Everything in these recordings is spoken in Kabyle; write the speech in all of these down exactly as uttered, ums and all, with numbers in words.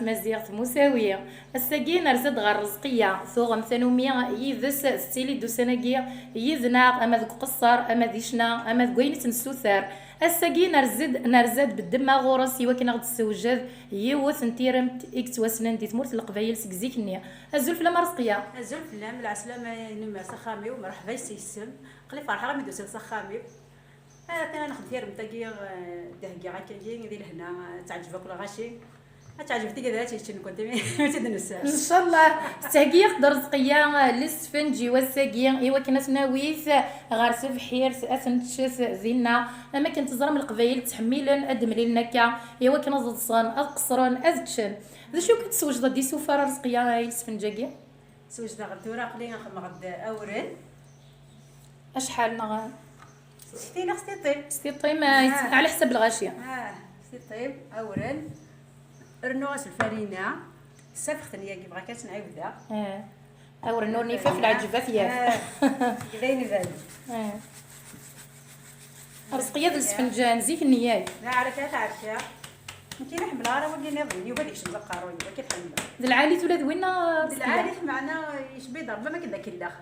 Tmaziɣt musawi. Ass-agi nerza-d ɣer Rezqiya, tuɣem tanumi yid-s tettili-d ussan-agi yid-neɣ, ama deg uqeṣṣer, ama di ccna, ama deg wayen i tt-nessuter. Ass-agi nerza-d, nerza-d beddemma ɣur-s i wakken ad ɣ-d-tessewjed yiwet n tiremt i yettwassnen di tmurt n Leqbayel seg zik-nni. Azul fell-am a Rezqiya. Azul fell-am, lɛeslama-inem s axxam-iw, mreḥba yes-m. Aql-i ferḥeɣ imi d-tusiḍ s axxam-iw. Atan ad nexdem tiremt-agi, eh, d-heggiɣ akkagi, di lehna, eh, ad teɛǧeb akk lɣaci. Ad teɛǧeb tigad ara tt-yeččen nekkenti, mi tt-id-nessers. Ncallah, tettheggi-yaɣ-d Rezqiya, eh, lesfenǧ i wass-agi, i wakken ad t-nawi ɣer tebḥirt, ad t-neččet dinna, am akken teẓram Leqbayel ttḥemmilen ad d-mlilen akka, i wakken ad ḍsen, ad qeṣṣren, ad ččen. D acu i k-tessewjdeḍ d isufar a Rezqiya, i lesfenǧ-agi? Sewjdeɣ-d tura, aql-i xedmeɣ-d awren. Acḥal neɣ? Sefti neɣ s tiṭim? S tiṭim, ah, ah, ɛla ḥsab lɣaci. Ah, s tiṭim, awren. Rnu-as lfarina. Safeɣ-ten yagi, bɣa kan ad ten-ɛiwdeɣ. Ah. Awren ur nifaf, lɛeǧb ad t-yaf. Ah, d ayen ibanen. Ah. Rezqiya d lesfenǧ n zik-nni, yak? D aɛrek, d aɛrek. Nekk ur ḥemmleɣ ara wagi nniḍen, yugi ad yekcem d aqerruy, wagi ḥemmleɣ. D lɛali-t ula d winna? D lɛali-t, meɛna yecba-yi-d Rebbi am akken d akellax.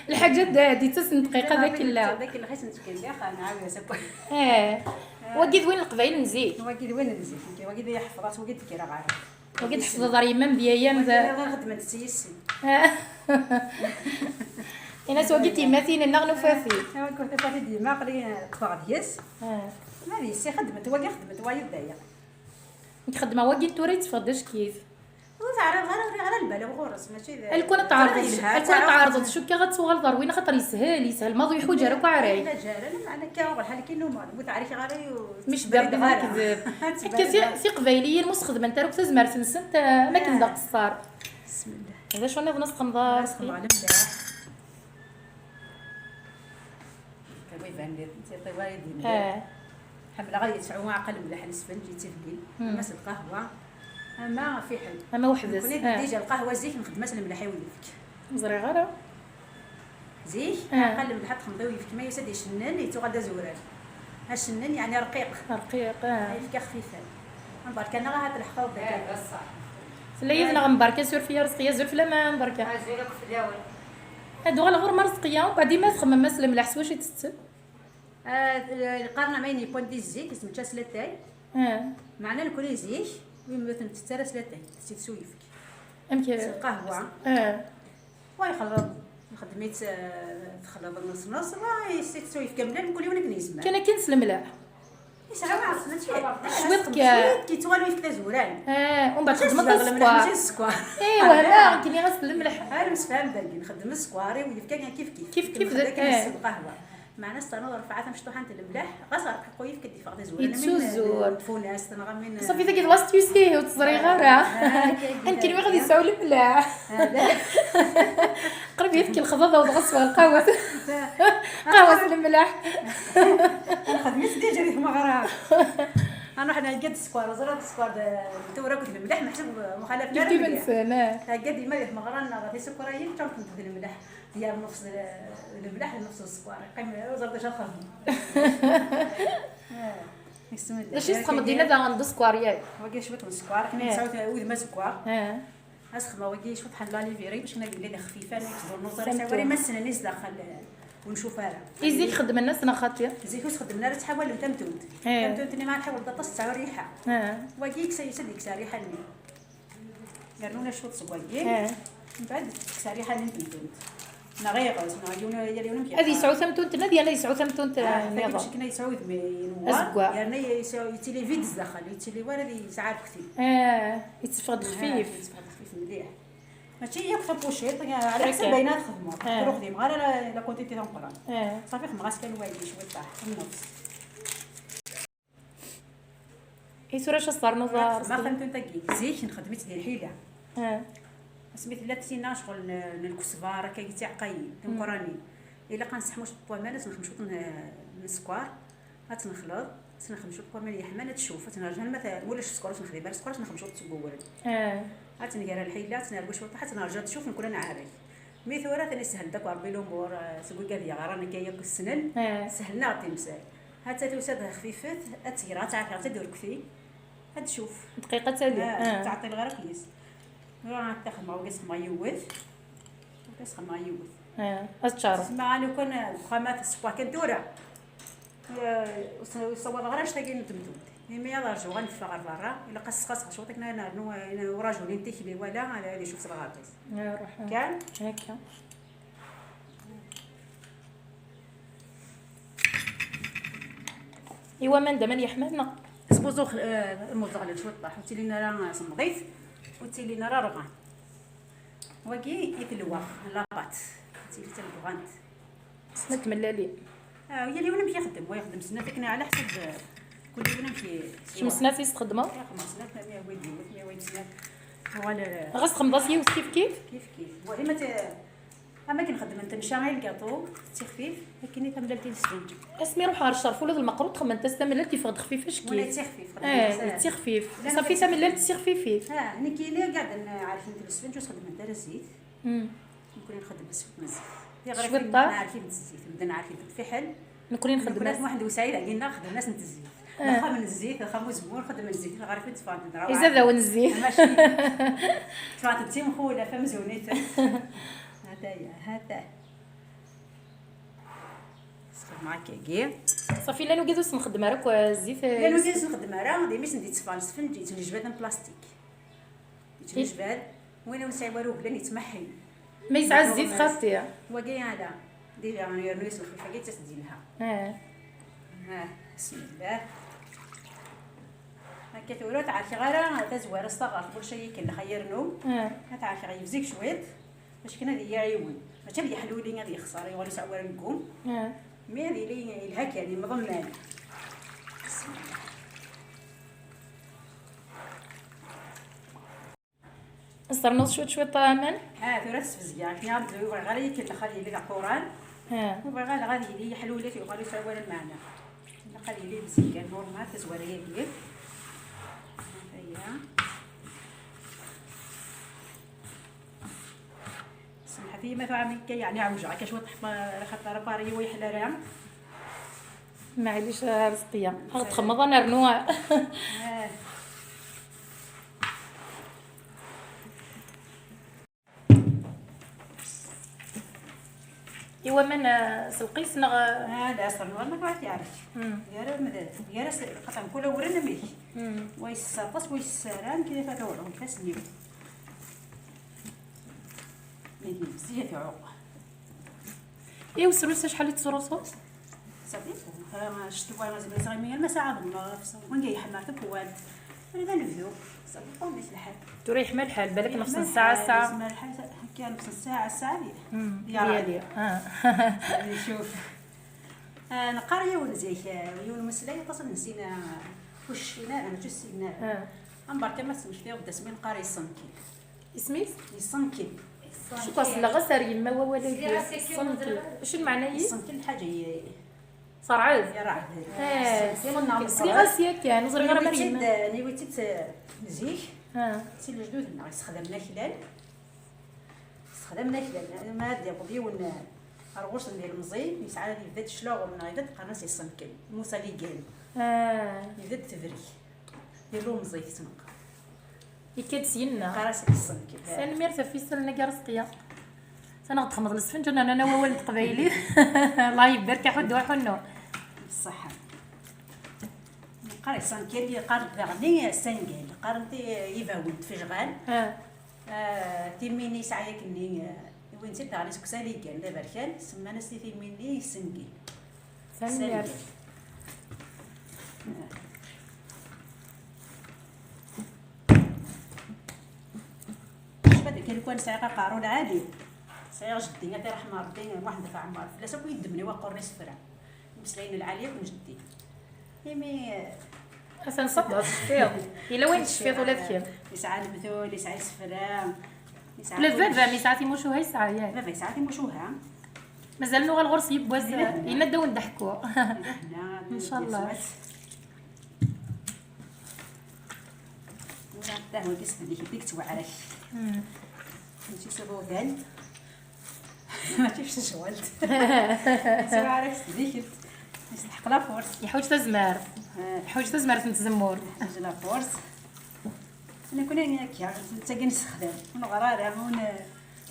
Lḥaǧa d, d-ittasen dqiqa d akellax. D akellax i sen-ttkelliɣ, nɛawed-as akk. Eh. Wagi d win n Leqbayel n zik. Wagi d win n zik, nekk wagi d iḥefḍ-as, wagi d-kkreɣ ara. Wagi d-ḥefḍeḍ ar yemma-m d yaya-m d. Wagi d xedment-tt yis-i. Ini-as wagi d timatin-nneɣ nufa-t-id. Wagi nufa-t-id yemma, aql-i ṭṭfeɣ deg-s. Ah. Ma d yessi xedment wagi, xedment wayeḍ d aya. Nekk xeddmeɣ wagi n tura yetteffeɣ-d acek-it. Ur teɛriḍ ara, ur rriɣ ara lbal-iw ɣur-s, mačči d. Alkun ad tɛerḍeḍ, yelha, alkun ad tɛerḍeḍ, cukkeɣ ad tuɣaleḍ ar win, axaṭer yeshel, yeshel, maḍi ur iḥuǧ ara akk aɛray. Yella ǧaran, meɛna akka uɣelḥal akken ur, ur tɛerrikeɣ ara, ur. Mi cbiɣ d akeddeb. Akka ti-, tiqbayliyin mu sxedment ara akk tazmert-nsent, eh, am akken d aqeṣṣer. Bismillah. D acu nniḍen ad sxedmeḍ? Ad sxedmeɣ lemleḥ. Tawi iban di tiṭiba i d-yemlal. Eh. Ḥemmleɣ ad yesɛu aɛeqqa lemleḥ n lesfenǧ yettibnin, ama s lqahwa, ama fiḥel. Ama weḥd-s, nekkni, eh, dija lqahwa zik nxeddem-as lemleḥ i uyefk. Ur ẓriɣ ara. Zik, eh, aɛeqqa lemleḥ ad texmeḍ i uyefk, ma yusa-d icennen, yettuɣal d azuran. Acennen, yeɛni rqiq. Rqiq, eh. Ayefki xfifan. Mberka-nneɣ ahat leḥqeɣ deg. Eh, d ṣṣeḥ. Tella yid-neɣ Mberka, suref-iyi a Rezqiya, azul fell-am a Mberka. Azul akk fell-awen. Ad uɣaleɣ ɣur-m a Rezqiya, umbeɛd imi txemmem-as lemleḥ s wacu i t-tetten? Ah, qqaren ayen yewwan di zik, yesmečča s latay. Ah. Meɛna nekkni zik, ur nettett ara s latay, tettett s uyefki. Amek? S lqahwa. Ah. Wa ixelleḍ, nxeddem-itt, eh, texleḍ nneṣ nneṣ, wa yessett s uyefki amellal, mkul yiwen akken yezmer. Kan akken s lemleḥ. Yesɛa waɛes, mačči. Cwiṭ kan. Cwiṭ, yettuɣal uyefki d azuran. Ah, umbeɛd txedmeḍ sskeṛ. Mačči sskeṛ. Iwa, ah, la, nekni ɣas d lemleḥ. Ar msefham dagi, nxeddem sskeṛ i uyefki kan kif kif. Kif kif. Nxeddem kan s lqahwa. Meɛna s ternuḍ rrefɛat amecṭuḥ n lemleḥ, ɣas rqiq uyefki ad d-yeffeɣ d azuran. Yettuzur. Am win n tfunast neɣ am win. Ṣafi, tagi d l'astuce-iw, ur tt-ẓriɣ ara. Ah, ah, nekni ɣad yesɛu lemleḥ. Ah, da. Qrib yefk lexḍaḍ, awḍeɣ ad sweɣ lqahwa. Qahwa s lemleḥ. Nxeddem-itt déjà di tmeɣra. Nruḥ nhegga-d sskeṛ, ẓriɣ sskeṛ d, d tewra akked lemleḥ, meḥsub muxalaf ara. Kif kif mliḥ. Nsen, ah. Thegga-d yemma di tmeɣra-nneɣ tisekriyin, ččuṛent d lemleḥ. Diɣ nnefs d lemleḥ, nnefs d sskeṛ. Yeqqim ur ẓriɣ d acu ad xedmeɣ. Ah, bismillah. D acu i txedmeḍ dinna daɣen d sskeṛ, yak? Wagi cwiṭ n sskeṛ, akken ad yesɛu wudem azeggaɣ. Ah. Ad sxedmeɣ wagi cwiṭ ḥella liviri, bac kan ad yili d xfifan, ur yettḍurru ara, yesɛa wara imassen-nni zdaxel, ur ncufa ara. I zik xeddmen-as neɣ xaṭi? Zik ur sxeddmen ara, ttḥawalen tamtunt. Eh. Tamtunt-nni ma tḥawleḍ aṭas, tesɛa rriḥa. Eh. Wagi yeksa, yusa-d yekkes rriḥa-nni. Rnu-as cwiṭ seg wagi. Eh. Mbeɛd tekkes rriḥa-nni n temtunt. Neɣ iɣes, neɣ yiwen, yal yiwen amek ad yesɛu tamtunt-nni, ad yal ad yesɛu tamtunt, eh, ah, nniḍen. Tagi ad yesɛu udem inewwar, azeggaɣ. Yerna yesɛu, yettili vide zdaxel, yettili wara ad yesɛu arekti. Eh, yetteffeɣ-d xfif. Ah, yetteffeɣ-d xfif mliḥ. Mačči yakk tapuciṭ, ɛla ḥsab ayen ara txedmeḍ. Ah. Ur xdimeɣ ara la, la quantité tameqqrant. Ah. Ṣafi xedmeɣ-as kan wagi cwiṭ, nnefs. I tura acu ad s-ternuḍ a Ṛebbi? Ma tamtunt-agi, zik nxeddem-itt di lḥila. Ah. Asmi tella tinna ccɣel n, n lkesbar, akka, d tiɛeqqayin timeqqranin. Ilaq ad nesseḥmu cwiṭ n waman, ad s-nexdem cwiṭ n, n sskeṛ, ad tt-nexleḍ, ad s-nexdem cwiṭ n waman yeḥman, ad tcuf, ad tt-nerǧu, ma t-, ma ulac sskeṛ ur s-nexdim ara sskeṛ, ad s-nexdem cwiṭ seg wawal. Ah. Ad tt-nger ar lḥila, ad tt-nerwi cwiṭ, ad tt-nerǧu ad tcuf, nekkni ad nɛerray. Mi tura atan isehel-d akk Ṛebbi lumuṛ, eh, seg wigad yeɣran akka yakk ssnen, eh, sehlen-aɣ-d timsal. Hatta tusa-d xfifet, ad tt-greɣ, ad tt-ɛerkeɣ d taderkuti. Ad tcuf. Dqiqa tali. Ah, ah. Tɛeṭṭi lɣar akk yes. Tura ad taxdem, ur as-xedmeɣ yiwet. Ur as-xedmeɣ yiwet. Ah, ad tčareḍ. Tessma, anu kan, ah, uxxamat ssewwa kan tura. Ah, ur s-, ur ssawaḍeɣ ara annect-agi n temtunt. Imi ad rjuɣ ad neffeɣ ɣer berra, ilaq ad sxaṣxeɣ cwiṭ akken ad nernu, ah, urajuni n tikli wala ad, ad icuf s lɣerḍ-is. Ah, ruḥ. Kan? Akka. I waman d aman yeḥman, neɣ? Sbuẓux, eh, lmuẓeɣlen cwiṭṭaḥ, ur ttilin ara, eh, semmeḍit, ur ttilin ara rɣan. Wagi i telwa, la pâte, ur ttili d talegɣant. Snat tmellalin. Ah, yal yiwen amek ixeddem, wa ixeddem snat akken ɛla ḥsab, eh, kul yiwen amek i-, kemm snat i s-txeddmeḍ? Ixeddem snat, ma yawi-d yiwet, ma yawi-d snat. Uɣal, eh, ɣas txedmeḍ-as yiwet kif kif? Kif kif. Wahi ma t-, Am akken xeddment nnca i lgaṭu, d tixfif, akken i tamellalt i lesfenǧ. Asmi ruḥeɣ ɣer ccerf, ula d lmeqrud xedment-as tamellalt, yeffeɣ-d xfif acki. Wala d tixfif, eh, xedment-as, d tixfif. Llan safi tamellalt d tixfifit. Ah, nekkini qeɛden ɛerkent lesfenǧ, ur sxeddment ara zzit. Mm. Nekkni nxeddem asfenǧ n zzit. Tiɣrifin cwiṭ, nɛerkent zzit, medden ɛerkent fiḥel. Nekkni nxeddem. Nekkni Muḥend Usaɛid, ɛegginna xedmen-asent zzit. Eh. Axxam n zzit, axxam uzemmur, xedmen zzit, lɣerf i d-tteffɣent d rawɛa. Izad-awen zzit. Mačči. Tteffɣent d timxulaf, amzun-itent. Hataya, hata. Sxedmeɣ akkagi. Safi, llan wigad ur s-nxeddem ara akk zzit, eh, llan wigad ur s-nxeddem ara, d imi i sen-d-yetteffɣen lesfenǧ, yettnejbad am plastik. Yettnejbad, win ur nesɛi ara uglan yettmeḥḥi. Ma yesɛa zzit xaṭi. Wagi ala. Déjà, yernu-yas lxif-agi, yettas-d yelha. Eh. Ah, bismillah. Akka tura ur tt-ɛerkeɣ ara tazwara s taɣert, kullec ay ikellex ay yernu. Eh. Ad tt-ɛerkeɣ yebzig cwiṭ, bac kan ad iyi-iɛiwen. Mačči ad yeḥluli, ad yexṣer, yuɣal yesɛa war aneggu. Eh. Mi ad yili yelha kan, yemḍemmal. Bismillah. Ad s-ternuḍ cwiṭ cwiṭ aman? Ah, tura tesbezgeɣ. Akken ad, ur bɣiɣ ara ikellex ad yili d aquran. Ah. Ur bɣiɣ ara ad yili yeḥlulit, yuɣal ur yesɛi ara lmeɛna. Ilaq ad yili yebzeg kan, normal, tazwara-agi. Aya. Semḥet-iyi ma tuɛam akka, yeɛni ɛewjeɣ akka cwiṭ, ḥma-, xaṭer apari-yi ur yeḥla ara. Maɛlic a Rezqiya, ad ɣ-txemmeḍ ad nernu. Ah. I waman, eh, s lqis neɣ, eh? Ah, d ɛṣer n waman, ma teɛref. Hmm. Gar amedad, gar as-, xaṭer mkul awren amek. Hmm. Wa yessers aṭas, wa yessers ara, nekk di fata uɛum ifassen-iw. Nadi, bziyat iɛuq. I wesrus acḥal i tesrusuḍ? Ça dépend. Ha, ccetwa, ma zemreɣ imi alma saɛa d nneṣ, wanga yeḥma tikwal. Wala d anebdu. Ça dépend di lḥal. Tura yeḥma lḥal, balak yeḥma nefs n ssaɛa, lḥal, ssaɛa. Yeḥma lḥal, akka nefs n ssaɛa, ssaɛa di. Hmm, yali. Ah. Nshuf. Ah, neqqar yiwen zik, ah, yiwen umeslay, aṭas n sin, ah, ur cfin ara, mačči ur ssinen ara. Ah. Amberka ma tesmektiḍ-d asmi neqqar yeṣṣenkin. Isem-is? Yeṣṣenkin. Cukkeɣ selleɣ-as ar yemma wawal-agi. Yeṣṣenkin. Acu lmeɛna-yi? Yeṣṣenkin lḥaǧa ye-, Serɛed. Yerɛed. Eh, yeṣṣenkin neɣ sliɣ-as yakan, ur ẓriɣ ara ma ar yemma. Niwi-tt-id, eh, zik. Ah. Si lejdud-nneɣ yessexdamen aklal. Yessexdamen aklal. Ma ad d-yaweḍ yiwen, eh, ar ɣur-sen d ilemẓi, yesɛa yebda-d cclaɣem neɣ yebda-d qqaren-as yeṣṣenkin. Musa Ligan. Ah. Yebda-d tebrek. Ilumẓi-t neɣ. Ikka-d syenna. Qqar-as iṣenk. Tanemmirt ɣef yisallen-agi a Rezqiya. Ad aɣ-d-texmeḍ lesfenǧ, ad nernu wawal n teqbaylit. Allah yebbarek, aḥuddu aḥunnu. Ṣṣeḥḥa. Neqqar iṣenk, yal yeqqar daɣen isengal. Qqaren-t i-, ibawen, tfejɣal. Ah. Ah, timmi-nni yesɛa yakkenni, ah, wwin-tt-id daɣen seg usaligan d aberkan, semman-as i timmi-nni isengal. Tanemmirt. Cfat kan, kan sɛiɣ aqerru lɛali. Sɛiɣ jeddi, ad t-iṛḥem Ṛebbi, Muḥend At Ɛemmar. Fell-as akk i yeddmen i waqqur n isefra. Imeslayen lɛali akk n jeddi. Imi, atan ṣaḥḥa, tecfiḍ. Yella wayen tecfiḍ ula d kemm. Yesɛa lemtul, yesɛa isefra, yesɛa kullec. Ula d baba-m yesɛa timucuha, yesɛa, yak? Baba yesɛa timucuha. Mazal nuɣal ɣur-s yiwwas, yenna-d ad wen-d-ḥkuɣ. Ncallah. Ula d tahwa-agi s tdikit i yettwaɛrak. Hmm. Mačči s uḍudan. Mačči s tejwalt. Yettwaɛrak s tdikit. Yesteḥq la force. Yeḥwaǧ tazmert. Ah. Yeḥwaǧ tazmert n tzemmurt. Yeḥwaǧ la force. Nekni akka, nettagi nessexdam. Ur neɣra ara, ur n-,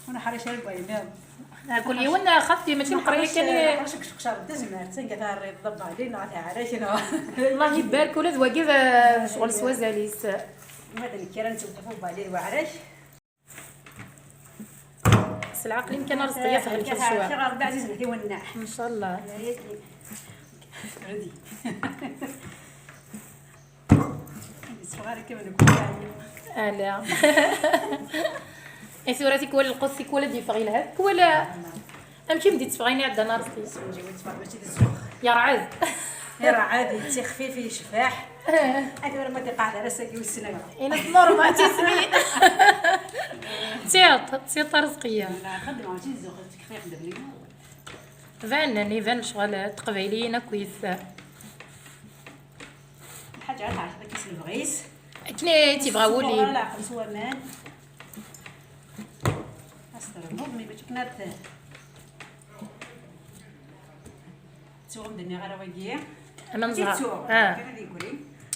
ur neḥric ara deg wayen nniḍen. Ah, kul yiwen xaṭi, mačči leqraya kan i. Neḥric deg uqcer n tazmert, anga taɛriḍ d abalin, neɣ taɛrac, neɣ. Allah ibarek, ula d wagi d, eh, ccɣel s wazal-is. Ma d nekk ara nettewṭef ubali d waɛrac. S lɛaqel-im kan, a Rezqiya, thelkeḍ cwiṭ. Rebbi ɛziz, ma tiwennaḥ. Ncallah. Redi. Yessefɣ ara kan deg waya. Ala. I tura tikwal lqut, tikwal ad d-yeffeɣ yelha, tikwal amek i m-d-itteffeɣ ayen iɛeddan, a Rezqiya? Swenǧi yetteffeɣ mačči d zzux. Yerɛed. Yerɛed, yettixfif, yecbeḥ. Ad tura ma d-iqeɛɛed ara ass-agi wissen ayɣer. Ini-as normal, tismi. Tiṭ, tiṭ, a Rezqiya. Nxeddem mačči d zzux, tekfif d. Banen, iban lecɣal n teqbayliyin akkit. Lḥaǧa ara tɛerfeḍ akka s lebɣi-s. Akken i tt-yebɣa wul-im. Leɛqel s waman. Ad s-ternuḍ, mi mačči akken ad t-, ttuɣ d-nniɣ ara wagi. Ama neẓra. Ttuɣ, ah, kan ad yegri.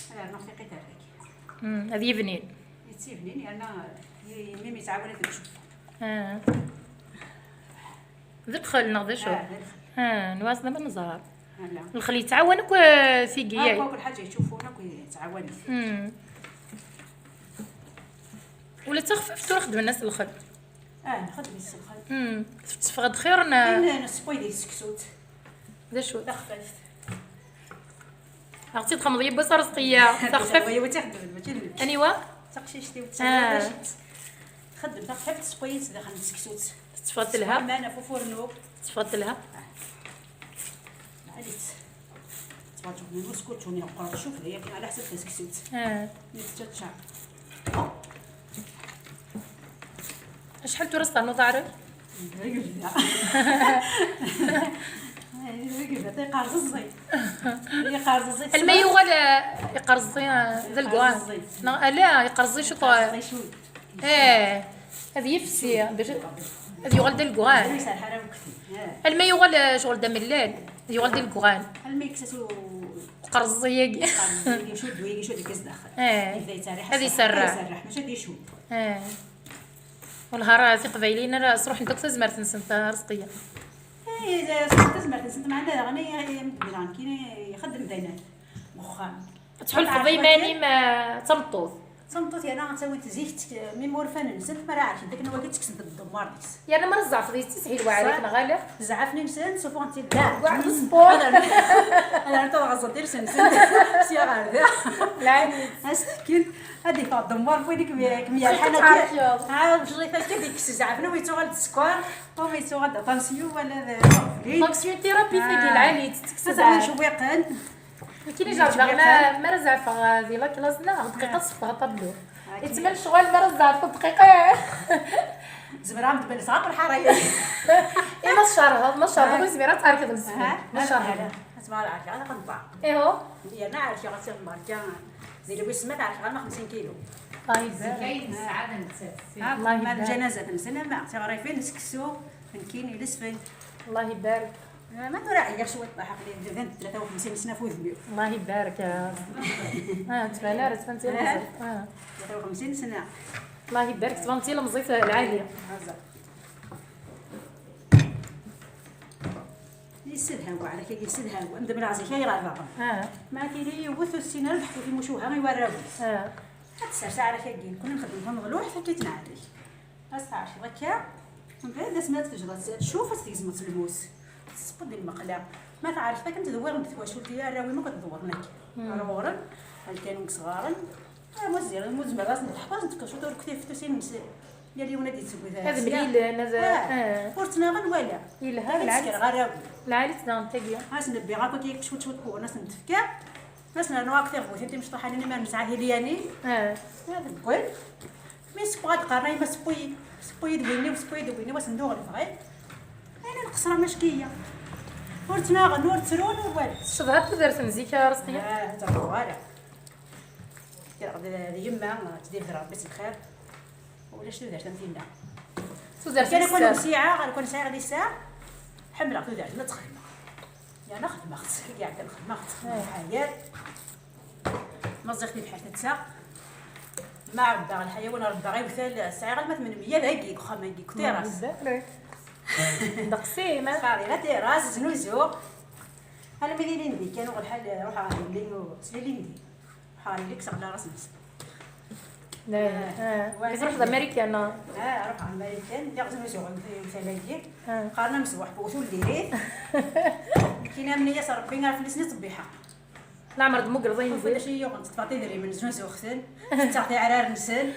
Ad rnuɣ tiqit ar dagi. Mm, ad yebnin. Yettibnin, yerna, eh, imi mi yettɛawan ad t-id-cuf. Ah. D lxel neɣ d acu? Ah, d lxel. Ah, nwas d amenẓar. Ala. Lxel yettɛawan akk, eh, tigi. Ah, akk, akk lḥaǧa yettcufun akk yettɛawan. Hmm. Ula d taxfift tura xedmen-as lxel. Ah, nxeddem-as lxel. Hmm. Teffeɣ-d xir n. Ayen n ssewwa di tseksut. D acu? Taxfift. Aɣ-tt-id-xemmeḍ yiwwas, a Rezqiya. Taxfift. Yiwwas i xeddmen, mačči d nekk. Aniwa? Taqcict-iw. Ah. Txeddem taxfift, tessewwa-yi-tt daxel n tseksut. Tetteffeɣ telha? Aman ɣef ufurnu. Tetteffeɣ telha? Ah. Ɛalit. Tettwaǧeɣ min uskučču-nni yeqqur, tcuf d akken ala ḥsab taseksut. Ah. Mi tetteččar. Acḥal tura s-ternuḍ aɛrur? Yeqerẓeẓẓi. Yeqerẓeẓẓi. Alma yuɣal, eh, yeqerẓeẓẓi, eh, d alguɛan. Yeqerẓeẓẓi. Neɣ ala, yeqerẓeẓẓi cwiṭ. Yeqerẓeẓẓi cwiṭ. Eh, ad yefsi, bac ad yuɣal d alguɛan. Alma yuɣal, eh, ccɣel d amellal, ad yuɣal d alguɛan. Alma yekkes-as u-, uqerẓeẓẓi-agi. Uqerẓeẓẓi-agi, cuddu-agi, cuddu-agi zdaxel. Eh. Yebda yetterriḥ. Ad iserreḥ. Ad iserreḥ, mačči ad icud. Eh. Wellah ara tiqbayliyin ara sruḥent akk tazmert-nsent, a Rezqiya. Eh, sruḥent tazmert-nsent, meɛna daɣen, eh, eh, medden daɣen kini ixeddem d aynan. Deg uxxam. Tḥulfeḍ iman-im, eh, d tameṭṭut. D tameṭṭut yerna ttawint zik, mi urfan-nsent, mi ara ɛerkent akken wagi ttekksen-d ddemmar deg-s. Yerna mi ara tzeɛfeḍ, yettishil weɛrif neɣ ala? Zeɛfen-nsent, sufuɣen-tt-id da. Weɛd ṣṣpur. Ad rnent ad ɣeẓẓent iles-nsent sya ɣer da. Lɛali. Ad s-fkent, ad d-yeffeɣ ddemmar n win i kem-, kem-yerḥan akka. Ẓẓifet akka, ad yekkes zeɛfen-iw, yettuɣal-d sskeṛ, u ma yettuɣal-d aṭansyu, wala d. Donc c'est une thérapie tagi lɛali, tettekkes zeɛf. Ad rnent cewwiqen. Nekkini jerbeɣ ma, mi ara zeɛfeɣ, eh, di la classe nneɣ, dqiqa ad ṣeffeɣ aṭablu. Yettban ccɣel mi ara zeɛfeɣ dqiqa. Zemreɣ ad m-d-melsɣ akk lḥara-ya. Eh, ma tcerheḍ, ma tcerheḍ, ur zmireɣ ad tɛerkeḍ lesfel. Ma tcerheḍ. Zemreɣ ad ɛerkeɣ, ad qenṭeɣ. Ihu? Yerna ɛerkeɣ ass n berka. Di lwis ma tɛerkeɣ alma xemsin kilu. Zik ay nesɛa d nettat. Ha, ma lǧanazat-nsen, ama tiɣrifin, seksu, nekkini, lesfel. Allah ibarek. Ah, ma tura ɛyiɣ cwiṭ, aql-i d tlata u xemsin sna f udem-iw. Allah ibarek, ah. Ah, tban ara, tban tili. Ah. Tlata u xemsin sna. Allah ibarek, tban d tilemẓit lɛali. Yessedhaw, ɛerk-agi yessedhaw, am d-mleɣ zik ay ɣer daɣen. Ah. Ma tili yiwet ur tessin ara teḥku timucuha i warraw-is. Ah. Ad tessers aɛerk-agi, nekkni nxeddem tameḍluḥt, akka i tt-nɛerrik. Ad s-tɛerkeḍ akka, mbeɛd asmi ad tejreḍ, ad tcuf, ad s-tgezmeḍ s lmus. Tessewweḍ di lmeqla. Ma tɛerkeḍ akken, tdewwireḍ-d twacult i arraw-im akk ad dewwren akka. Hmm. Ar ɣur-m, ar lkanun yesɣaren, ar wazziren, ma tzemreḍ ad sen-teḥfaẓ, ad tekkeḍ cwiṭ ur ktif tusin-nsen. Yal yiwen ad d-yesseww. Ad mlilen, ad, ah, ah. Ur ttnaɣen wala. Yelha, ad lɛali. Ad sekreɣ arraw-im. Lɛali-tt daɣen tagi. Ad sen-nbbiɣ akk akka cwiṭ cwiṭ, ad sen-d-tefkiḍ. Ad sen-rnuɣ akk tiɣbutin timecṭuḥanin, imi ar nesɛa tilyanin. Ah. Ad wwen. Mi sewweɣ ad qqaren, a yemma, sewwi-yi, sewwi-yi d win-iw, sewwi-yi d win-iw, ad sen-d-uɣ lebɣi. Ayen n qesra mačči-ya. Ur ttnaɣen, ur ttrun, ur walu. Tcedhaḍ tudert n zik, a Rezqiya? Ah, ur ttruɣ ara. Kkreɣ d, d yemma, ad tt-id-ibder Rebbi s lxir. Ulac tudert am tinna. Tudert kan akk wessiɛeɣ, akk sɛiɣ lisaɛ, ḥemmleɣ tudert, ma tt-xedmeɣ. Yerna xedmeɣ-tt, i iɛeddan xedmeɣ-tt. Ḥayer. Ma ẓẓiɣ tibḥirt atta. Ma ɛebbaɣ lḥayawan, rebbaɣ iwtal, sɛiɣ alma tmenmeyya dagi deg uxxam-agi, deg uṭiras. Ddeqs-im, a? Xari, la terrasse, znuzuɣ. Almi d ilindi kan, uɣ lḥal, ruḥeɣ ɣer yelli-inu s lilindi. Ruḥeɣ ɣer yelli, kkseɣ la ras-nsen. Ah, ah. Wa- Bɣiɣ ad ṛuḥeɣ d Amarikan, ah. Ah, ruḥeɣ Amarikan, lliɣ znuzuɣ iwtal-agi. Ah. Qqaren-am ṣṣbuḥ bu tullirit. Nekkini amni-yas Ṛebbi ɣef fell-asen i ttbbiḥeɣ. Leɛmer d-tmugreḍ ayen Ufan d acu i yuɣen, teṭṭfeḍ idrimen, znuzuɣ-ten, tetteɣ tiɛrar-nsen.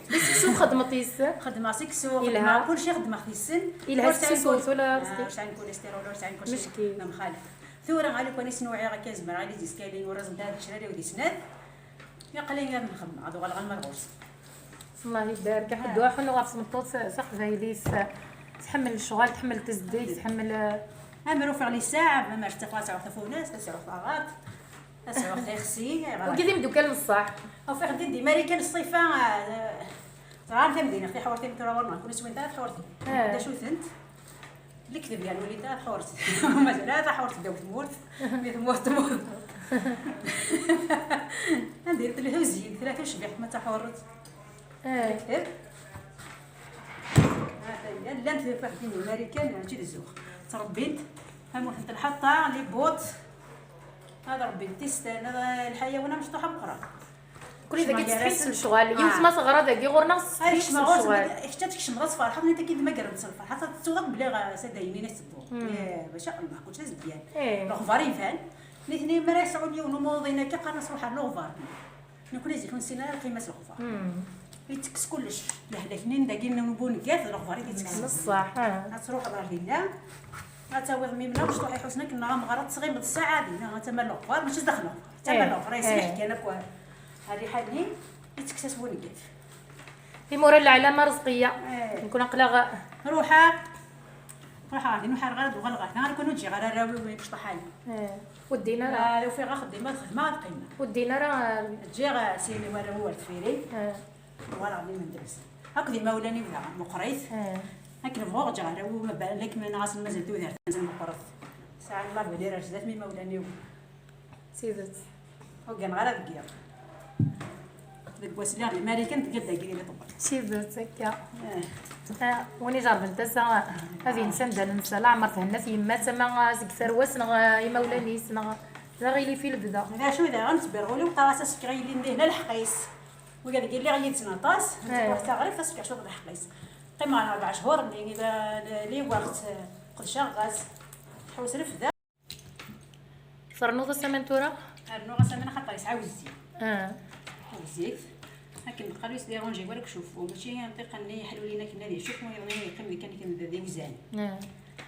D seksu xedmeḍ yes-sen? Xedmeɣ seksu, yelha. Xedmeɣ kulci, xedmeɣ yes-sen. Yelha seksu, ur sɛin kul-, ula ah, ur sɛin kulestirul, ur sɛin kulci. Mecki. Ma mxalef. Tura, a lukan i snuɛiɣ akka, zemreɣ ad iziskalin ur asen-d ad kečč ad iwd isnad. Aql-i ad nxemmem, ad uɣaleɣ alma d ɣur-s. Allah ibarek, aḥuddu aḥunnu ɣef tmeṭṭut taqbaylit, tḥemmel lecɣal, tḥemmel tezdeg, tḥemmel. Amer ufiɣ lisaɛ, amer ttafeɣ ad sɛuɣ tafunast, ad sɛuɣ taɣaṭ, ad sɛuɣ tixsi, ayɣer? Wigi d imeddukal n ṣṣeḥ. Ufiɣ-d di Marikan ṣṣifa, ah, ẓran tamdinit, tiḥurtin tura ur neɣ, kul swin ta tḥurtin. Ah. D acu-tent? Lekdeb, yani, wali ta tḥurt. Mazal ara taḥurt ddaw tmurt. Mi tmurt, tmurt. Anda telha uzyin, tella tucbiḥt ma taḥurt. Eh. Lekdeb. Ah, llant waḥdin n Marikan, mačči d zzux. Ttrebbint, tamurt n telḥeṭṭa, les bottes. Ad rebbint tistan, ad lḥayawan amecṭuḥ ameqqran. Kul idagi tettḥis s lecɣal. Yiwet ma teɣra dagi ɣur-neɣ tettḥis s lecɣal. Kečč ad tkecmeḍ ad tferḥeḍ, nitni ad k-id-magrent s lferḥ. Ad tettuḍ akk belli ɣas ad d-aynin ad tedduḍ. Eh, maca Allah, kečč d azedyan. Eh. Leɣbar iban. Nitni mi ara yesɛun yiwen umuḍin akka, qqaren-as ruḥ ar leɣbar. Nekkni zik ur nessin ara lqima-s leɣbar. Ittekkes kullec. Lehlak-nni n dagi n buneggat d leɣbar i t-ittekksen. Ad truḥeḍ ar dinna, ad tawiḍ mimna mecṭuḥ iḥusen akken neɣ amɣar ad tesɣimeḍ ssaɛa dinna, ad tama leɣbar, mačči zdaxel leɣbar. Tama leɣbar, yesriḥ kan akk rriḥa-nni, ittekkes-as buneggat. Timura n leɛlama Rezqiya. Eh. Nekkni aql-aɣ. Ruḥeɣ. Ruḥeɣ ɣer din, ur ḥareɣ ara ad uɣaleɣ ɣer da, ara kun ur ǧǧiɣ ara arraw-iw imecṭaḥ-agi. Eh. Ur ddin ara. Ah, ufiɣ axeddim ad xedmeɣ ad qqimeɣ. Ur ddin ara. Ǧǧiɣ, eh, sin warraw-iw ar deffir-i. Eh. Uɣaleɣ d imendebsen. Akked imawlan-iw daɣen, meqqrit. Eh. Akken bɣuɣ ǧǧeɣ arraw-iw, ma ba-, la kem-nniɣ-asen mazal tudert mazal meqqret. Sɛan lavenir ar zdat n imawlan-iw. D tidet. Ur gganeɣ ara deg yiḍ. Deg wass lliɣ di Marikan, tga-d dagi di Leṭbel. D tidet, akka. Eh. Ah, win ijerben tasa, ad yensa anda nensa. Leɛmer thennat yemma-s, ama seg tarwa-s, neɣ, ah, imawlan-is, neɣ d aɣilif i lebda. D acu daɣen, ttbirɣ ul-iw, qqareɣ-as asefk i yelli n dihin, lḥeqq-is. Wigad-agi lliɣ yid-sen aṭas, eh, ruḥ taɣribt, asefk cwiṭ d lḥeqq-is. Qqimeɣ rebɛa chur-nni, ila, liweɣt, qedceɣ ɣas. Tḥewwes refda. Ternuḍ-as aman tura? Rnuɣ-as aman axaṭer yesɛa wezzit. Ah. Wezzit. Akken d-qqar ur yesdiranji wala deg ucuffu. Mačči ṭṭiqa-nni ḥlulin akken ad icuf, wayeḍ-nni yeqqim di kan akken d, d iwzan. Ah.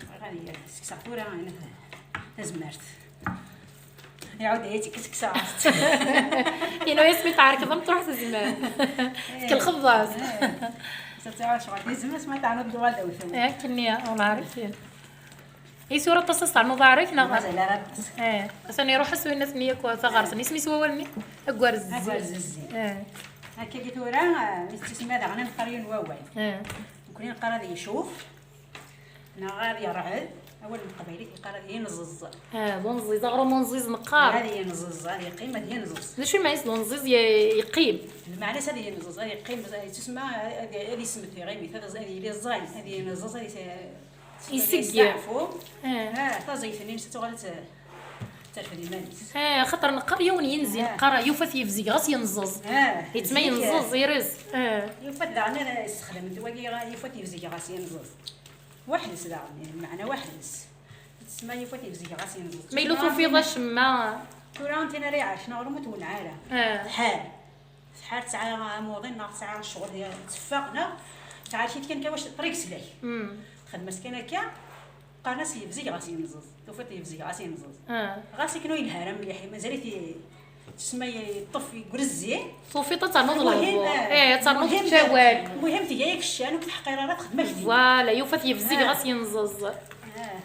Bɣiɣ ad sekseɣ tura, hana ta-, tazmert. Iɛawed ad tt-kkseɣ. Inu asmi tɛerkeḍ am truḥ tezmert. Eh. Tkelxeḍ-as. Eh. Sa tɛawed ccɣel di zmert, ma tɛawed tuɣal d awtul. Eh, akken-nni, ur nɛarif. Isura aṭas ad s-ternuḍ aɛrek, neɣ? Mazal ara aṭas. Eh, atan iruḥ-as winna-ten yakk taɣert-nni. Isem-is wawal-nni? Agwarez. Agwarez. Eh. Akka-agi tura, eh, mi tettisma daɣen ad neqqar yiwen wawal. Eh. Nekkni neqqar ad yecuf, neɣ ad yerɛed. Awal n teqbaylit yeqqar ad yenẓeẓ. Ah, d unẓiẓ, aɣrum unẓiẓ neqqar. Ad yenẓeẓ, ad yeqqim, ad yenẓeẓ. D acu imeɛna d unẓiẓ ye-, yeqqim? Lmeɛna-s ad yenẓeẓ, ad yeqqim, ad yettisma, ad, ad yesmet tiɣimit, ad, ad yili ẓẓay, ad yenẓeẓ, ad yes-, Iseggi. Yesteɛfu. Eh. Ah, taẓeyt-nni-ines ad tuɣal t-, terfed iman-is. Eh, xaṭer neqqar yiwen yenzi, eh, neqqar yufa-t yebzeg ɣas yenẓeẓ. Eh, yettma yenẓeẓ, irez. Eh. Yufa-t daɣen ad yessexdem wagi, yufa-t yebzeg ɣas yenẓeẓ. Weḥd-s daɣen, lmeɛna weḥd-s. Tettma yufa-t yebzeg ɣas yenẓeẓ. Ma yella tufiḍ acemma. Tura anti ara iɛacen aɣrum ur twenneɛ ara. Eh. Tḥar. Tḥar tesɛa amuḍin neɣ tesɛa ccɣel, teffeɣ neɣ tɛarek-it kan, kan wac ṭrigslak. Mm. Txedm-as kan akka, qqaren-as yebzeg ɣas yenẓeẓ. Tufiḍ yebzeg ɣas yenẓeẓ. Ah. Ɣas akken ur yelha ara mliḥ, mazal-it i-, tsemma yeṭṭef, yegrezzi. Tufiḍ ad ternuḍ lehdur. Eh, ad ternuḍ ccawal. Muhim tga-yak ccan, ur k-teḥqir ara, txedm-ak-t-id. Voilà, yufa-t yebzeg ɣas yenẓeẓ. Ah.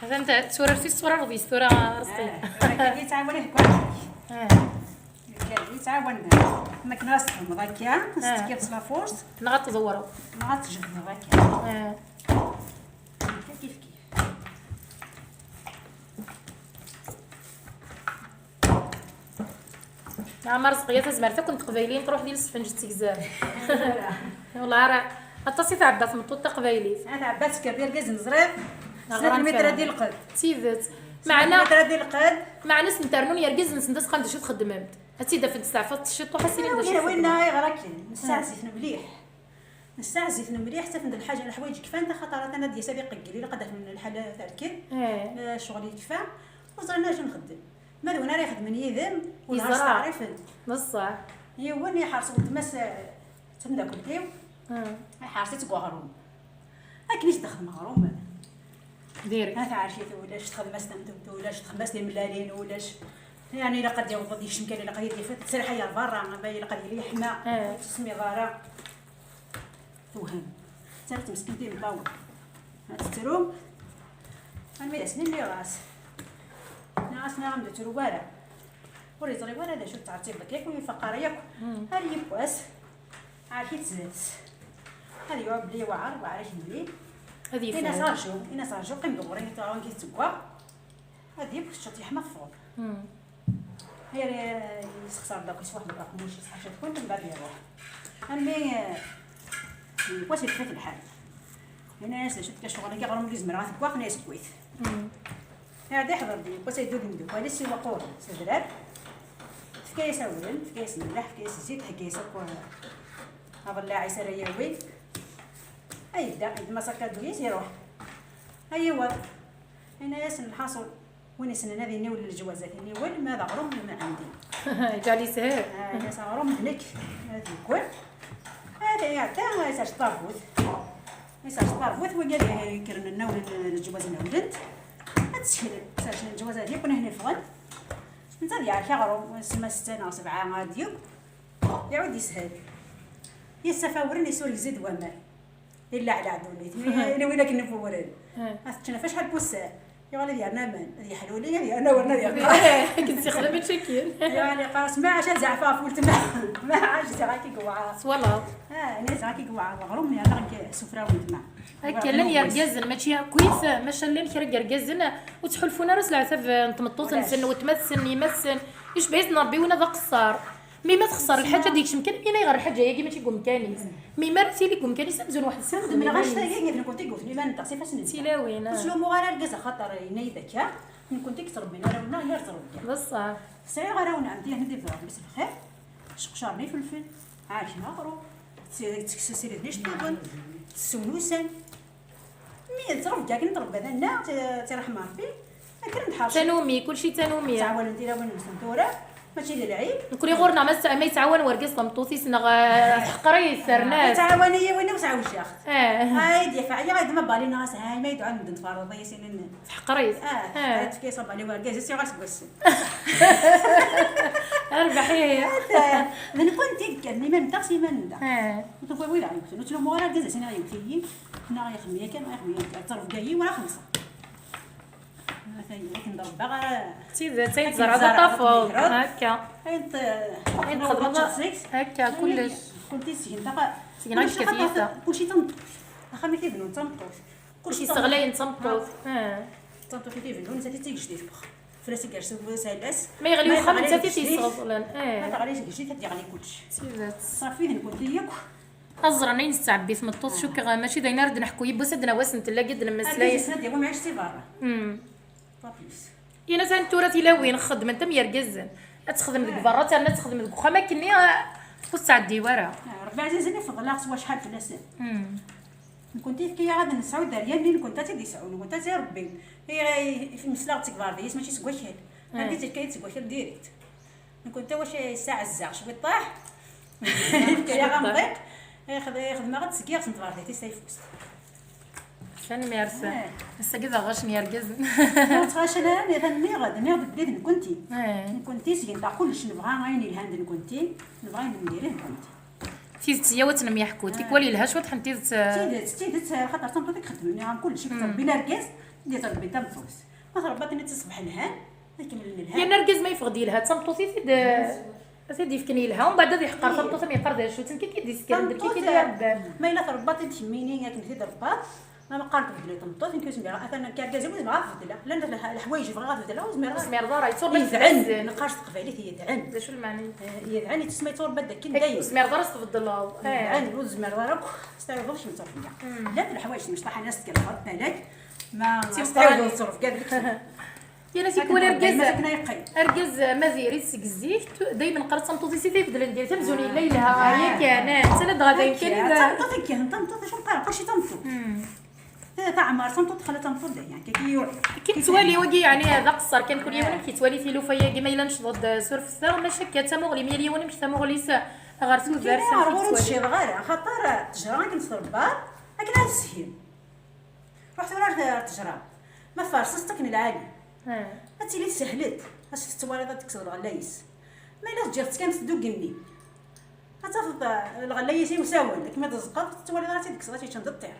Atan ta-, turart-is turareḍ yes tura, Rezqi. Ah, tura kan yettɛawan-ak deg waḥed. Ah. Yettɛawan. Ma akken ad s-txedmeḍ akka, ad s-tekkiḍ s la force. Neɣ ad tḍewreḍ. Neɣ ad tjebbdeḍ akka. Ah. Akka kif kif. Ɛmer Zqiya, tazmert akk n teqbayliyin truḥ di lesfenǧ d tegzam. Wala ara aṭas i tɛebba tmeṭṭut taqbaylit. Ad tɛebba tekker d irgazen ẓriɣ. Snat lmitrat di lqed. D tidet. Snat lmitrat di lqed. Meɛna s-nternu yergazen-nsen d asqam d acu txeddmemt. Ad tt-id-tafeḍ testeɛfaḍ ciṭuḥ, ad s-ilin d acu txeddmemt. Winna ayɣer akken? Nessaɛzif-ten mliḥ. Nessaɛzif-ten mliḥ, ttafent lḥaǧa, leḥwayeǧ kfan, axaṭer atan ad d-yas ad iqeggel, ilaq ad afemen lḥala terked, eh, ccɣel yekfa, ur ẓrin acu nxeddem. Ma d win ara ixedmen yid-m, ur steɛrifen. Neṣṣaḥ. Yiwen iḥers weltma-s, eh, d tameddakelt-iw, iḥers-itt deg uɣrum. Akken i s-d-xedmeɣ aɣrum. Direct. Ha tɛerkit ulac, txedm-as tamtunt ulac, txedm-as timellalin ulac. Yeɛni ilaq ad yaweḍ ad yekcem kan, ilaq ad yeddi, tettraḥ ɣer berra, ama ilaq ad yili yeḥma, ur tesmiḍ ara. Tewhem. Tettarra tmeskint imeṭṭawen. Ad tettru. Armi d ass-nni nniɣ-as. Nniɣ-as, nniɣ-am d ttru wara. Ur yeẓri wara d acu tettɛettiḍ deg yakk, ur ifaq ara yakk. Ar yiwwas. Ɛerk-itt zdat-s. Ad yuɣal belli yewɛer, weɛer-ak mliḥ. Ad yefhem. Ini-as rju, ini-as rju, qqim d ɣur-i, tura wanki tettewwa. Ad yeww, teččeḍ yeḥma teffɣeḍ. Yar yessexṣar-d akk, yeswaḥ-d akk aqemmuc-is ḥaca-tkun, mbeɛd iruḥ. Almi, eh, yiwwas yefka-t lḥal. Yenna-yas d acu tekka ccɣel-agi, ɣer umi zemreɣ ad t-wwiɣ, tenna-yas wwi-t. Iɛedda iḥḍer-d yiwwas, yeddu d imeddukal-is i waquren s adrar. Tefka-yas awren, tefka-yas lmelḥ, tefka-yas zzit, thegga-yas akk, eh, aḍellaɛ-is ara yawi. Ay yedda, yeddem asakadu-yis, iruḥ. Ay iwaḍ. Yenna-yasen lḥaṣul, win yessnen ad iniwel leǧwazat, iniwel, ma d aɣrum, ma ɛandi. Ǧal yeshel. Ah, yenna-as aɣrum d nekk, ad yekkul. Ad iɛedda, ad yesɛec ṭarbut. Ad yesɛec ṭarbut, wigi ad yekkren nnawen leǧwaz nawlen-t. Ad tseklen, sɛecen leǧwazat yakk nehni ffɣen. Netta ad yeɛrek aɣrum, semma setta neɣ sebɛa ad yakk. Iɛud yeshel. Yessaf awren, yessureg-zid waman. Illa ɛla ddunit. Ila win akken n wewren. Ad t-ččen ɣef acḥal n wussan. Yuɣal ad yerna aman, ad yeḥluli, ad yerna awren, ad yeqqar. Akken ssexdam ačakin. Yuɣal yeqqar-as, ma ɛac ad zeɛfeɣ ɣef weltma. Ma ɛac ziɣ akka i yewɛer. Twalaḍ. Ah, ini ziɣ akka i yewɛer weɣrum, yerna deg sufra n weltma. Akka llan yergazen, mačči akkit, maca llan kra n yergazen ur ttḥulfun ara s leɛtab n tmeṭṭut-nsen, n weltma-tsen, n yemma-tsen. Yecbeḥ-iten Rebbi win d aqeṣṣer. Mi ma texṣer lḥaǧa ad yekcem kan, ini ayɣer lḥaǧa-agi mačči deg umkan-is. Mi ma ara tili deg umkan-is amzun weḥd-s. Xedmen lɣact-agi, d nekkenti i yewten iman-nteɣ s ifassen-nteɣ. Tilawin, ah. Ur ttlumu ara argaz axaṭer yenna-yi-d akka, nekkenti i yettrebbin arraw-nneɣ yir ttrebga. Beṣṣeḥ. Sɛiɣ arraw n ɛemti, hna di Rebbi s lxir, ceqcaren ifelfel, ɛerken aɣrum, tt-, ttekkes asiriden iceṭṭiḍen, tessew nusan. Mi d ttrebga akken trebba tanna, tt-, tt-iṛeḥm Ṛebbi, akken ad nḥercel. Tanumi, kulci tanumi. Ttɛawanen tilawin-nsen tura, mačči d lɛib. Nekni ɣur-neɣ ma tt-, ma yettɛawan wergaz tameṭṭut-is neɣ, eh, teḥqer-it, terna-t. Yettɛawan-iyi win ur sɛewjaɣ. Eh. Ay d-yaf ɛyiɣ, ay d ma bali neɣ as, ay ma yedɛa medden tferreḍ-iyi sinin. Teḥqer-it. Ah, eh. Tefka-yas abali wergaz-is, yuɣal seg wassen. Rbeḥ, ihi. D nekkenti i yekkren iman-nteɣ s iman-nteɣ. Eh. Ur tufiḍ wid aɣ-yewten, ur ttlumu ara argaz-is, neɣ yewt-iyi, neɣ ixdem yakan, neɣ ixdem yakan. Ttrebga-yi, ur xellṣeɣ. Atan akken d Rebbi ara. D tidet, ayen tzerɛeḍ ad tafeḍ. Akka. Ayen t-, ayen txedmeḍ, akka, kullec. Kullec seg-neɣ. Seg-neɣ i d-tekka tyita. Kulci d tameṭṭut. Axxam-ik ibennun d tameṭṭut. Kulci yesseɣlayen d tameṭṭut. Ah. D tameṭṭut i t-ibennun, nettat i d tigejdit n wexxam. Fell-as i yersa usalas. Ma yeɣli uxxam, nettat i t-yesseɣẓlen. Ah. Ma teɣli tgejdit, ad d-yeɣli kullec. D tidet. Ṣafi d nekkenti yakk. Ad ẓren ayen tettɛebbi tmeṭṭut, cukkeɣ mačči d ayen ara d-neḥku yiwwas ad d-nawi asentel-agi ad d-nemmeslay. Ad d-yas ad d-yawi mɛic si berra. Hmm. Pas plus. Yenna-ten tura tilawin xeddment am yergazen. Ad texdem deg berra, terna ad texdem deg uxxam akkenni, ah, ur tettɛeddi wara. Ah, Rebbi ɛzizen ifeḍl-aɣ s wacḥal fell-asen. Hmm. Nekkenti yefka-yaɣ ad nesɛu dderya-nni nekkenti ad tt-id-yesɛu, nekkenti ad tt-irebbin. I, i, i, meslaɣ-d seg berra-is, mačči seg wakal. Ah. Anda i d-yefka-yi-d seg wakal direct. Nekkenti wac i yesɛezzaɣ cwiṭaḥ. Yefka-yaɣ amḍiq. Ixd-, ixdem-aɣ-d seg yiɣes n tberḍit-is tayeffust. Tanemmirt. Eh. Ass-agi d aɣac n yergazen. Ur ttɣacal ara, nniɣ, nniɣ-d, nniɣ-d belli d nekkenti. Eh. Nekkenti seg-nteɣ kullec nebɣa ayen yelhan d nekkenti, nebɣa ayen n diri d nekkenti. Tidet, yyaw ad tt-nemyeḥku. Eh. Tikwal yelha cwiṭ n tidet, eh. Tidet, tidet, xaṭer d tameṭṭut i ixeddmen, nniɣ-am kullec, i yettrebbi argaz, i d-yettrebbi tameṭṭut. Ma trebbaḍ-ten-id ṣṣbeḥ lhan, ad kemmlen lhan. Yerna argaz ma yeffeɣ-d yelha, d tameṭṭut i t-id, ad t-id-yefken yelha, umbeɛd ad yeḥqer tameṭṭut, am yeqqar d acu-tt, nekk i d-isekren, nekk i d-irebban. Ma yella trebbaḍ-tt-id kemmini akken t-id-rebbaḍ, Ama qqaren-d beddel i tmeṭṭut, nekk ur zmireɣ, atan nekk argaz-iw ur zmireɣ ad t-beddleɣ. Llan dat lḥ-, leḥwayeǧ bɣiɣ ad beddleɣ, ur zmireɣ. Ur zmireḍ ara, yetturebba-d yedɛen, neqqar s teqbaylit yedɛen. D acu lmeɛna? Eh, yedɛen, yettsemma yetturebba-d akken dayem. Ur zmireḍ ara ad s-tbeddleḍ. Yedɛen, ur zmireḍ ara akk, s taɛudeḍ kemm d ttṛebga. Llant leḥwayeǧ timecṭaḥ-nni ad s-tgerrfeḍ balak, ma ad s-tɛiwdeḍ ttṛebga d lekdeb. Yal ass yettwali argaz, argaz ma diri-t seg zik, tu-, daymen qqar d tameṭṭut-is i t-ibeddlen, diri-t amzun yella yelha, yakan, eh, netta la dɣa d ayen kan i d tameṭṭut, akken, tameṭṭut, acu qqaren, kulci tameṭṭut. Ta-, taɛmar, tameṭṭut, xala tameṭṭut, dayen, akka i yuɣ. Akken tettwali wagi, yeɛni, d aqeṣṣer kan, kul yiwen amek yettwali tilufa-agi, ma yella necḍeḍ, eh, surfet-aɣ, maca akka d tamuɣli, yal yiwen amek tamuɣli-s ɣer tudert, amek ur yettwali. Ur ttciḍeɣ ara, axaṭer, eh, ttejra akken tṛebba, akken ad teshil. Ruḥ tura ar, ar ttejra. Ma tfarseḍ-tt akken lɛali, ad tili teshel-d. Acu tettwaliḍ ad tekkseḍ lɣella-is? Ma yella teǧǧiḍ-tt kan teddugenni, ad tafeḍ, eh, lɣella-is iwsawen, akken ma d-tezqeḍ, tettwaliḍ ara tt-id-tekkseḍ, ad tt-ččen d ṭṭir.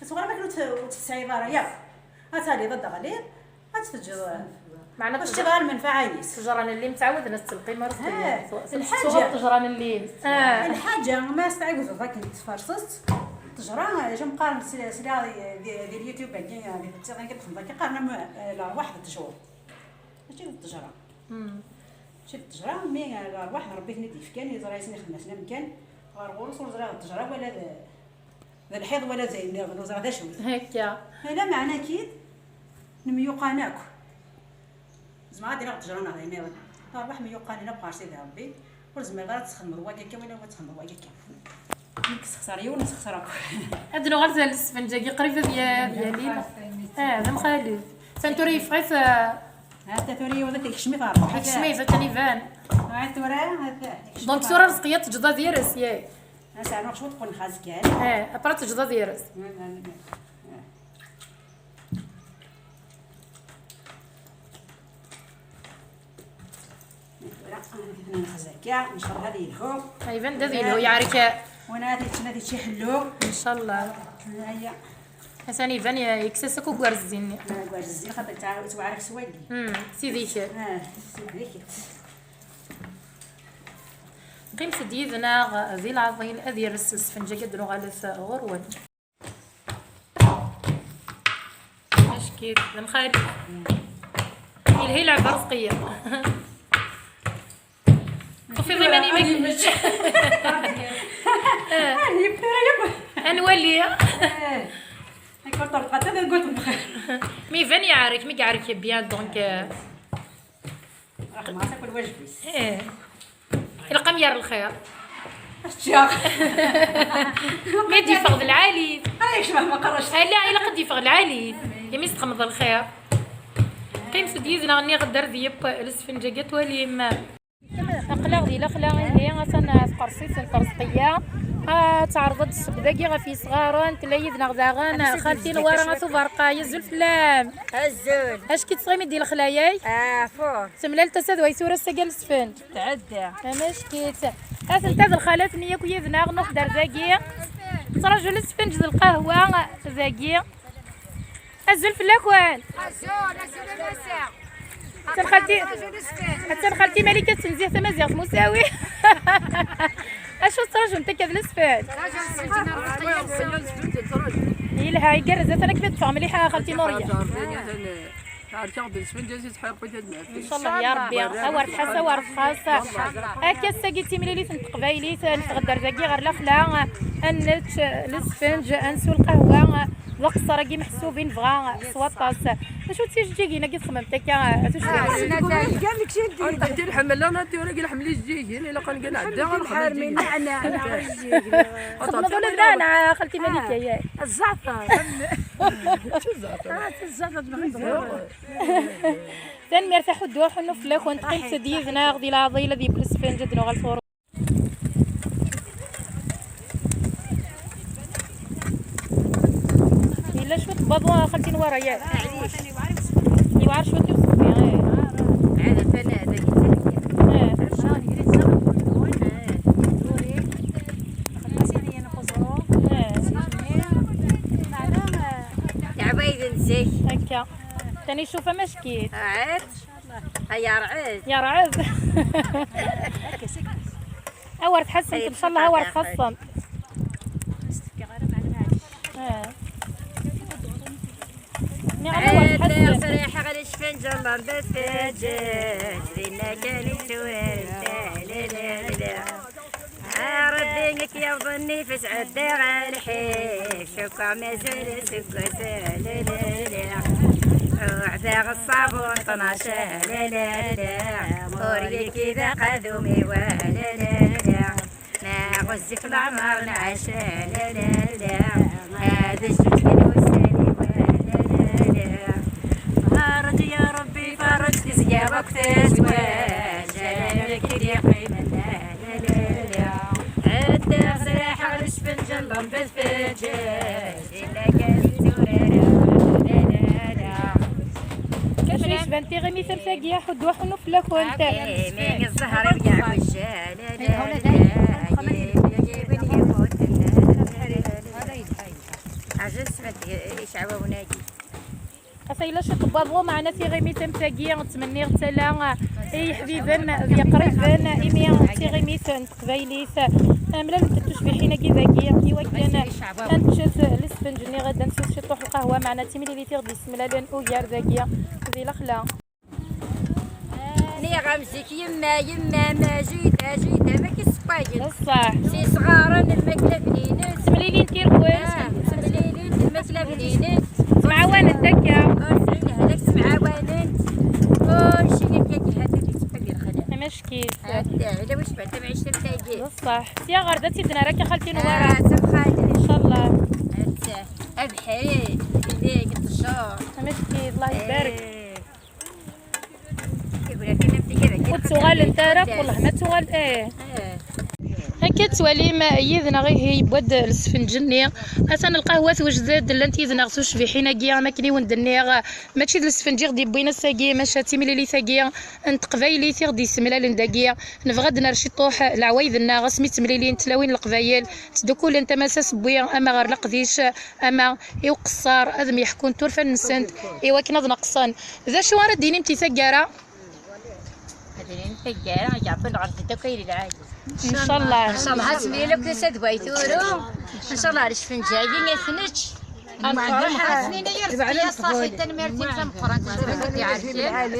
Ad tuɣal am akken ur tt-, ur tt-tesɛiḍ ara yakk. Ad taliḍ ad d-teɣliḍ, ad tt-teǧǧeḍ. Meɛna ur tecciḍ ara lmenfaɛa-is. Ttejra n llim ttɛawaden ad tt-telqim ar teqqimeḍ. Lḥaǧa, ttejra n llim. Lḥaǧa ma s-tɛiwdeḍ akken tfarseḍ-tt, ttejra, acu qqaren s-, sliɣ di, di, di YouTube-agi, di ttiɣin kan txedmeḍ akka, qqaren am, eh, lerwaḥ d ttjur. Mačči d ttejra. Mačči d ttejra, mi, eh, lerwaḥ d Rebbi i ten-id-yefkan, yeẓra ayen i xedmen amkan, ɣer ɣur-s ur ẓriɣ d ttejra wala d, d lḥiḍ wala d ayen nniḍen, ur ẓriɣ d acu-t. Akka. Lameɛna akid, nemyuqan akk. Zemreɣ ad d-iniɣ ttejra neɣ d ayen nniḍen. Lerwaḥ myuqanen akk ɣer Sidi Rebbi. Ur tezmireḍ ara ad txedmeḍ wagi akka wala ad txedmeḍ wagi akka. Nekk sexṣer yiwen, sexṣer akk. Ad nuɣal s lesfenǧ-agi qrib ad ya-, ad yali. Ah, d amxalef. Atan tura yeffeɣ-it, ah. Anta tura yiwen ad t-yekcem i terbaḥ. Yekcem-it, atan iban. Ah, tura, atan yekcem. Donc tura Rezqiya teǧǧeḍ ad yers, yak? Ad s-rnuɣ cwiṭ n uqenxaz kan. Eh, après teǧǧeḍ ad yers. Tura, nexz akka, ncallah ad yelhu. Iban-d ad yelhu, yeɛrek. Win ad yeččen ad yečč iḥellu. Ncallah. Aya. Atan iban ye-, yekkes-as akk ugerzi-nni. Ugerzi, xaṭer yettɛa-, yettwaɛrek s wagi. Hmm, s idiket. Ah, s idiket. Qqimet-d yid-neɣ di leɛḍil, ad yers lesfenǧ-agi ad d-nuɣalet ɣur-wen. Ackit, d amxalef. Yelha lɛeb Rezqiya. Tufiḍ iman-im akken. Ah, yebda yakk. Ad nwali. Eh, akka ur ṭerqat, ad qult bxir. Mi iban yeɛrek, mi yeɛrek bien, donc, euh. Raxem ɣas akk lwajeb-is. Eh. Ilaq am yar lxir. Ččiɣ. Ma d-yeffeɣ d lɛali. Ay, yecbeḥ ma qerrec. Ala, ilaq ad d-yeffeɣ lɛali. Imi s-txemmeḍ lxir. Qqimet-d yid-neɣ, nniɣ-d ar d-yeww lesfenǧ-agi ad twalim. Aql-aɣ di lexla ihi, atan tqerṣit n Rezqiya. Ah, teɛreḍ ad d-tṣubb dagi ɣef yesɣaren, tella yid-neɣ daɣen xalti Newwara At Uberqay, azul fell-am. Azul. Ack-itt tɣimi di lexla-yay? Ah, fu. Temlal tasa d way tura ass-agi lesfenǧ. Tɛedda. Amack-itt. Atent-a d lxalat-nni yakk yid-neɣ, nuɣ-d ar dagi. Nettraǧu lesfenǧ d lqahwa dagi. Azul fell-akwen. Azul, azul a massa. Attan xalti, attan xalti Malika tettenzieh tamaziɣt, musawi. Acu tettraǧumt akka d lesfenǧ? Yelha, igerrez, atan akken ad d-teffeɣ mliḥ, a xalti Nuriya. Ɛerkeɣ-d lesfenǧ, aziz ḥerqit ad nɛeddi. Ncallah ya Rebbi, awer tḥas, awer txas. Akka ass-agi d timlilit n teqbaylit, neffeɣ-d ar dagi ɣer lexla, ad nečč lesfenǧ, ad nsew lqahwa, d aqeṣṣer-agi meḥsub i nebɣa s waṭas. D acu d tijeǧǧigin-agi txemmemt akka, a tucbiḥt? Ur nqeddil ḥemmel la nature, i nḥemmel ijeǧǧigen, ilaq ad nɛeddi ad nxemmel ijeǧǧigen. Txedmeḍ ula d nneɛneɛ, xalti Malika, yak? Zzeɛter. Zzeɛter. Tanemmirt a Ḥuddu, aḥunnu fell-akent, qqimet-d yid-neɣ di leɛḍil ad yeww lesfenǧ ad nuɣal ɣur-wen. Yella cwiṭ n waḍu a xalti Newwara, yak? Yewɛer cwiṭ i uṣebbi, eh. Eh. Eh. Yeɛba-yi-d n zik. Akka. Tani cuf amack-it. Ay, yerɛed. Yerɛed. Awer tḥassem, ncallah awer txaṣṣem. Eh. Ɛeddaɣ sriḥeɣ lecfenǧ n lembeṭ teǧǧeǧ, dinna kan i tturarent talala. A Rebbi, nekk yaḍen ifes ɛeddaɣ lḥif, cukkeɣ mazal aseggas, lalala. Uɛdaɣ ṣṣabun tnac, lalala. Ur yekki d aqadum-iw, lalala. Ma ɣezzif leɛmer nɛac, lalala. Ad ǧǧeǧ kan wussan-iw, lalala. Ferreǧ ya Rebbi, ferreǧ tizya akk tezwaǧ, ala nekk i d-yeqqimen, lalala. Ɛeddaɣ sriḥeɣ lecfenǧ n lembeṭ teǧǧeǧ, dinna kan i tturarent, lalala. Acu yecban tiɣimit am tagi, aḥuddu aḥunnu fell-akent. Mi zzher-iw yeɛwej, lalala. Yiwen yemmuten, lalala. Ɛziz, ma t-, iceɛwawen-agi. Ata yella ciṭ n waḍu, meɛna tiɣimit am tagi, ttmenniɣ tala i yeḥbiben d yeqriben, imi d tiɣimit n teqbaylit. Mlalent tucbiḥin-agi dagi, iwakken ad neččet lesfenǧ-nni, ad nsus ciṭuḥ lqahwa, meɛna d timlilit i ɣ-d-yessemlalen ugar dagi di lexla. Nniɣ-am zik yemma, yemma, ma jida, jida, ma k-ssewwayen. Ṣṣeḥ. S yesɣaren lmakla bninent. Ttemlilint irkent. Ah, ttemlilint lmakla bninent. Ttemɛawanent akka. Ur sɛin lehlak, ttemɛawanent. Kulci akka ihi, hata di tfel di lexla. Amackit. Hata, ala wac bɛed tamɛict am tagi. Ṣṣeḥ. Sya ɣer da tt-id-nerra akka xalti Newwara. Ah, tabxalet. Ncallah. Hata, abeḥri, ilig, ṭṭejur. Amackit, Allah ibarek. Eh. Ur ttuɣalent ara, wellah ma ttuɣal, eh. Akka tettwalim yid-neɣ, ihi yewwa-d lesfenǧ-nni. Atan lqahwa tewjed-d, llant yid-neɣ tucbiḥin-agi, am akken i wen-d-nniɣ, mačči d lesfenǧ i ɣ-d-yewwin ass-agi, maca d timlilit-agi n teqbaylit i ɣ-d-yessemlalen dagi. Nebɣa ad d-nerr ciṭuḥ leɛwayed-nneɣ, asmi ttemlilin tlawin n leqbayel, ttdukkulent ama s asewwi, ama ɣer leqdic, ama i uqeṣṣer, ad myeḥkun turfan-nsent i wakken ad neqṣen. D acu ara d-tinimt i taggara? Ad inin taggara, ad yeɛṭun ɣer ddakayl lɛali. Ncallah. Ncallah, ad tmil akk tasa d way turu. Ncallah, ar ccfenǧ-agi ad t-nečč. Ad nefreḥ.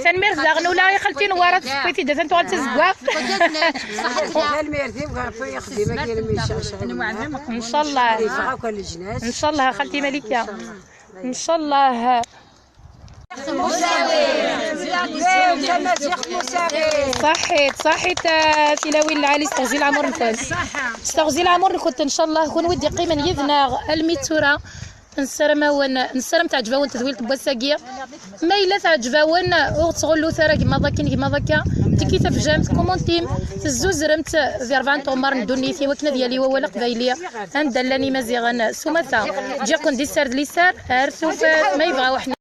Tanemmirt daɣen ula i xalti Newwara, tessewwi-t-id, atan tuɣal d tazeggaɣt. Tanemmirt-iw ɣef wayexdem-agi, mi yecceɛ. Ncallah. Yeffeɣ akk ɣer leǧnas. Ncallah, xalti Malika. Ncallah. Ṣaḥit, ṣaḥit, a tilawin lɛali, s teɣzi lɛamur-nkent. S teɣzi lɛamur-nkent, ncallah, kunwi d-iqqimen yid-neɣ almi d tura. Nessaram-awen, nessaram teɛǧeb-awen tedwilt n wass-agi. Ma yella teɛǧeb-awen, ur ɣ-ttɣullut ara gma-ḍ akken, gma-ḍ akka. Tiki tafjamt, kumuntim, tezzuzremt di rebɛa n tɣemmar n ddunit, i wakken ad yali wawal aqbayli anda llan Imaziɣen s umata. Ǧǧiɣ-ken di sser d liser, ar tufat, ma yebɣa waḥed.